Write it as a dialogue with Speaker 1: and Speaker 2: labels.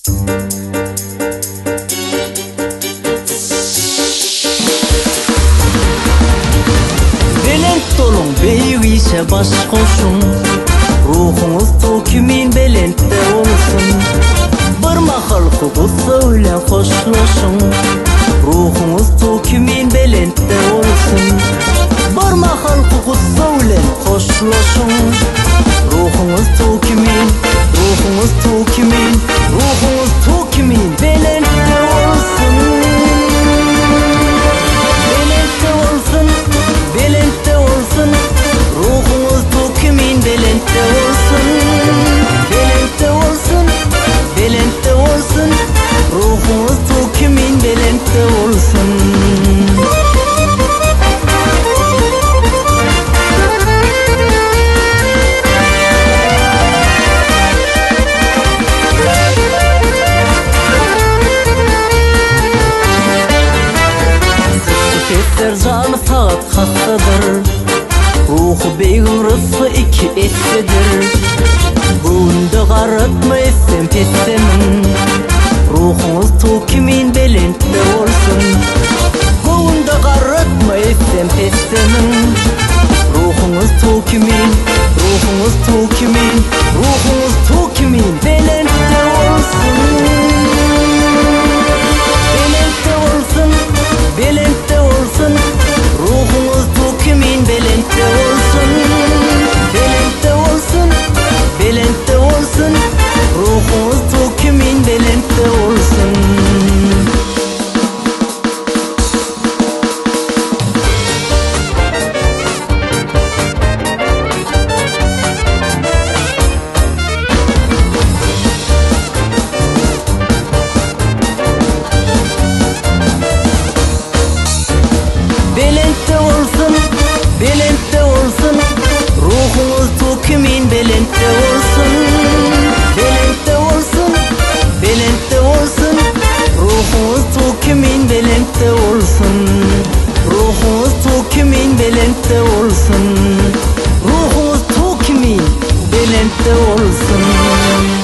Speaker 1: Belent boluň, beýik işe baş goşuň, Ruhuňyz tug kimin belentde bolsun. Bir mahalky gussa bilen hoşlaşyň, Ruhuňyz tug kimin belentde bolsun. Bir mahalky gussa bilen hoşlaşyň, Ruhuňyz tug kimin, Ruhuňyz tug kimin, Ruhuňyz tug kimin belentde bolsun. Belentde bolsun, belentde bolsun, Ruhuňyz tug kimin belentde bolsun. Belentde bolsun, belentde bolsun, Ruhuňyz tug kimin belentde bolsun. Sesler jany sagat hassadyr, Ruhy beýigiň rysgy iki essedir. Göwünde garatma etsem pessemiň, Ruhuňyz tug kimin belentde bolsun. Göwünde garratma etsem pessemiň, Ruhuňyz tug kimin, Ruhuňyz tug kimin, Ruhuňyz tug kimin belentde bolsun. Belentde bolsun, belentde bolsun, Ruhuňyz tug kimin belentde bolsun. Belentde bolsun, belentde bolsun, Ruhuňyz tug kimin belentde bolsun. Belentde bolsun, belentde bolsun, Ruhuňyz tug kimin belentde bolsun. Belentde bolsun, belentde bolsun, Ruhuňyz tug kimin belentde bolsun. Ruhuňyz tug kimin belentde bolsun. Ruhuňyz tug kimin belentde bolsun.